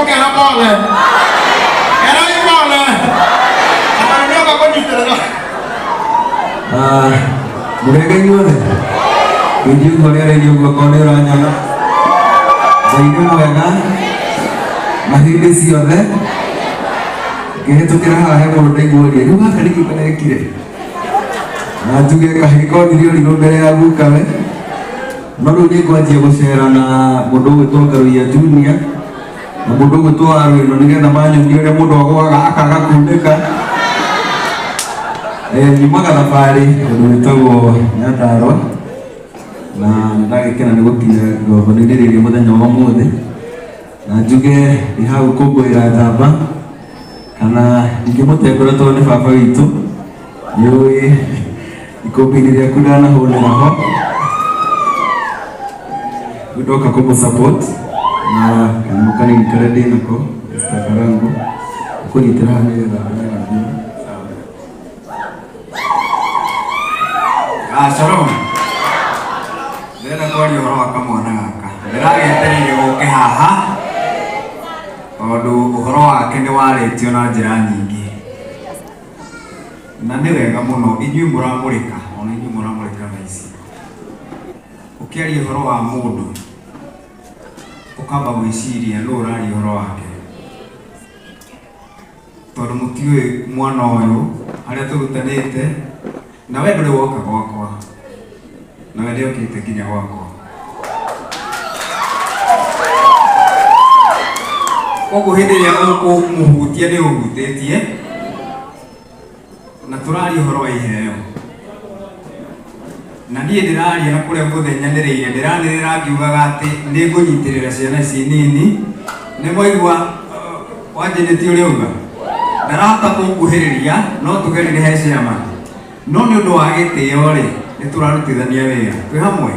Ngũmũkera pole. Kerai pole. Tondũ nĩoka kũnyitĩrĩra. Ah, mũrĩega inyuothe ingĩigua rĩarĩrio guoko nĩ ũranyona. Ngai nĩ mwega na hĩndĩ ciothe. Ngĩhĩtũkĩra haha he mũndũ ndaiguaria rĩu gaka nĩkĩ karekire, na njuge kahĩĩ konire ũrimũ mbere ya gukawe. No rĩu nĩ ngwanjia gũcera na mũndũ ũgwĩtwo Ngaruiya Junior na mũndũ ũgwĩtwo Warũĩno, nĩgetha manyonie ũrĩa mũndũ agũaga akaga kunĩka. Nyumaga thabarĩ ũndũ wĩtagwo Nyandarua, na nĩndagĩkena nĩ gũkinya igongona-inĩ rĩrĩ mũthenya wa ũmũthĩ. Na njuge ndĩ haha gũkũngũĩra njamba kana ingĩmũtengũra, tondũ nĩ baba witũ. Nĩũĩ ikũmbĩ-inĩ rĩaku ndanahũnĩra ho. Rĩu ndoka kũmũ support na kanyamũ kanini karĩa ndĩ nako. Mr. Karango, kũnyitĩra haha nĩgetha ndũgathiĩ. Ah, shalom. Ndĩrenda kwaria ũhoro wa kamwana gaka. Ndĩragĩetereire goke haha tondũ ũhoro wake nĩ warĩtio na njĩra nyingĩ. Na nĩ wega mũno inyuĩ mũramũrĩka, ona inyuĩ mũramũrĩka thaa ici. Ũkĩaria ũhoro wa mũndũ, ũkamba gwĩciria nũ ũraria ũhoro wake. Tondũ mũtiũĩ mwana ũyũ harĩa tũrutanĩte, na we ndũrĩ woka gwakwa, na we ndĩokĩte nginya gwakwa. Koguo hĩndĩ ĩrĩa ũkũmũhutia nĩ ũhutĩtie, na tũraria ũhoro wa iheo. Na niĩ ndĩraria na kũrĩa guothe nyanĩrĩire, ndĩranĩrĩra ngiugaga atĩ nĩ ngũnyitĩrĩra ciana ici nini. Nĩ mwaigua wanjĩnĩtie ũrĩa auga? Ndarahota kũnguhĩrĩria, no tuge nĩ he chairman. No nĩ ũndũ wa gĩtĩo rĩ, nĩ tũrarutithania wĩra twĩ hamwe.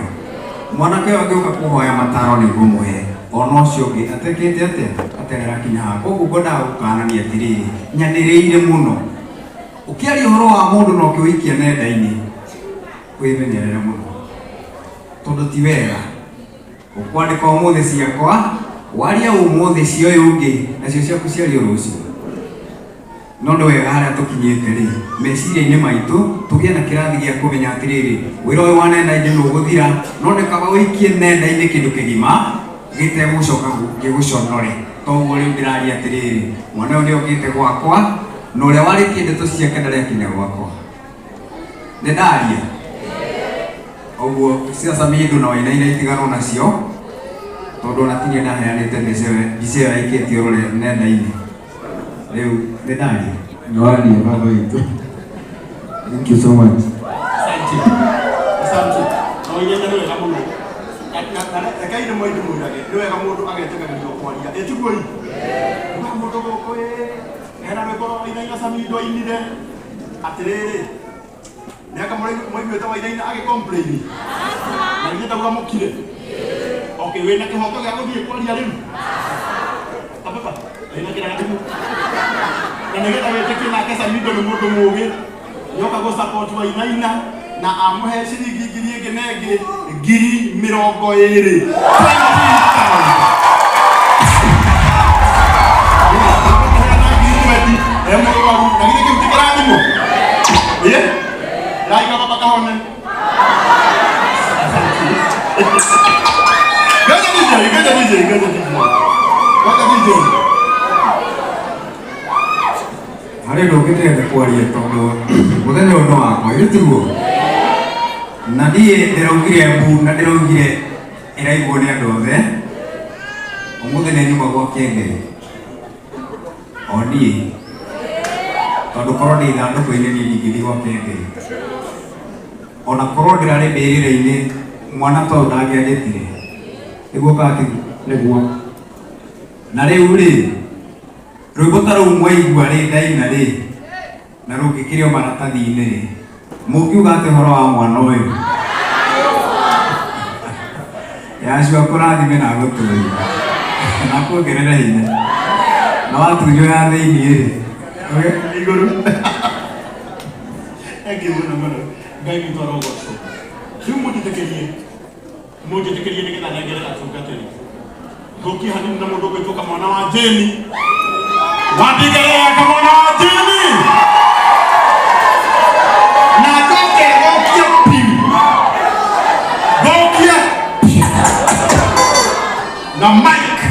Mwanake ũyũ angĩũka kũhoya mataro nĩ ngũmũhe, ona ũcio ũngĩ atekĩte atĩa atarĩ arakinya haha. Koguo ngwendaga gũkanania atĩrĩrĩ, nyanĩrĩire mũno. Ũkĩaria ũhoro wa mũndũ na ũkĩũikia nenda-inĩ, wĩmenyerere mũno, tondũ ti wega. Ũkwandĩka ũmũthĩ ciakwa, waria ũmũthĩ cia ũyũ ũngĩ, nacio ciaku ciario rũciũ. No nĩ wega harĩa tũkinyĩte rĩ, meciria-inĩ maitũ tũgĩe na kĩrathi gĩa kũmenya atĩrĩrĩ, wĩra ũyũ wa nenda-inĩ nĩ ũgũthira, no nĩ kaba ũikie nenda-inĩ kĩndũ kĩgima gĩtegũcoka gĩgũconore. Toguo rĩu ndĩraria atĩrĩrĩ, mwana ũyũ nĩ okĩte gwakwa, na ũrĩa warĩtie ndeto ciake ndarĩ akinya gwakwa. Nĩ ndaria? Ũguo cia Samido na Wainaina itiganwo nacio, tondũ ona tinie ndaheanĩte mbica ĩyo, mbica ĩyo yaikĩtio rũrĩa nenda-inĩ. Rĩu nĩ ndaria. Nĩ waria, baba witũ. Thank you so much. Asante. Asante. Na oigĩte nĩ wega mũno. Na rekei rĩmwe ndĩmwĩrage, nĩ wega mũndũ agetĩkagĩrio kwaria. Ĩ tiguo ĩ? Uga mũndũ gũkũ ĩ, hena rwĩmbo rwa Wainaina Samido ainire. Atĩrĩrĩ, nĩanga mwaiguĩte Wainaina agĩ complain? Na ithuĩ ndauga mũkire. Okay, wĩna kĩhoto gĩa gũthiĩ kwaria rĩu? Ababa, wĩna kĩrathimo. Na nĩgetha wĩtĩkie nake Samido nĩ mũndũ mũũgĩ, nĩoka gũ support Wainaina na amũhe ciringi 1,000 ĩngĩ na ĩngĩ 20,000. 20,000. E mũrwaru, na githĩ kĩu ti kĩrathimo? Ĩ? Raika baba kahone. Ngoja DJ, ngoja DJ, ngoja DJ. Ngoja DJ. Harĩ ũndũ ũngĩ ndĩrenda kwaria, tondũ mũthenya ũyũ nĩ wakwa, githĩ tiguo? Na niĩ ndĩraugire mbu na ndĩraugire ĩraiguo nĩ andũ othe. Ũmũthĩ nĩ nyuma gwa Kĩengei. O niĩ. Tondũ korwo ndĩ ithandũkũ-inĩ niĩ ndingĩthiĩ gwa Kĩengei. Ona korwo ndĩrarĩ mbĩrĩra-inĩ, mwana ta ũyũ ndangĩanjĩtire. Nĩguo kana tiguo? Nĩguo. Na rĩu rĩ, rwĩmbo ta rũu mwaigua rĩ, ndaina rĩ, na rũngĩkĩrĩo maratathi-inĩ rĩ, mũngiuga atĩ ũhoro wa mwana ũyũ? Yacua kũrathime na agũtũrie na kuongerere hinya, na watunywo ya thĩiniĩ rĩ igũrũ. Thank you mũno mũno. Ngai witũ arogocwo. Rĩu mũnjĩtĩkĩrie, mũnjĩtĩkĩrie nĩgetha nengere atungatĩri. Thũkie hanini na mũndũ ũgwĩtwo kamwana wa Jane. Wambigerera kamwana wa Jane. Na njoke thũkie piu. Thũkie piu. Na Mike.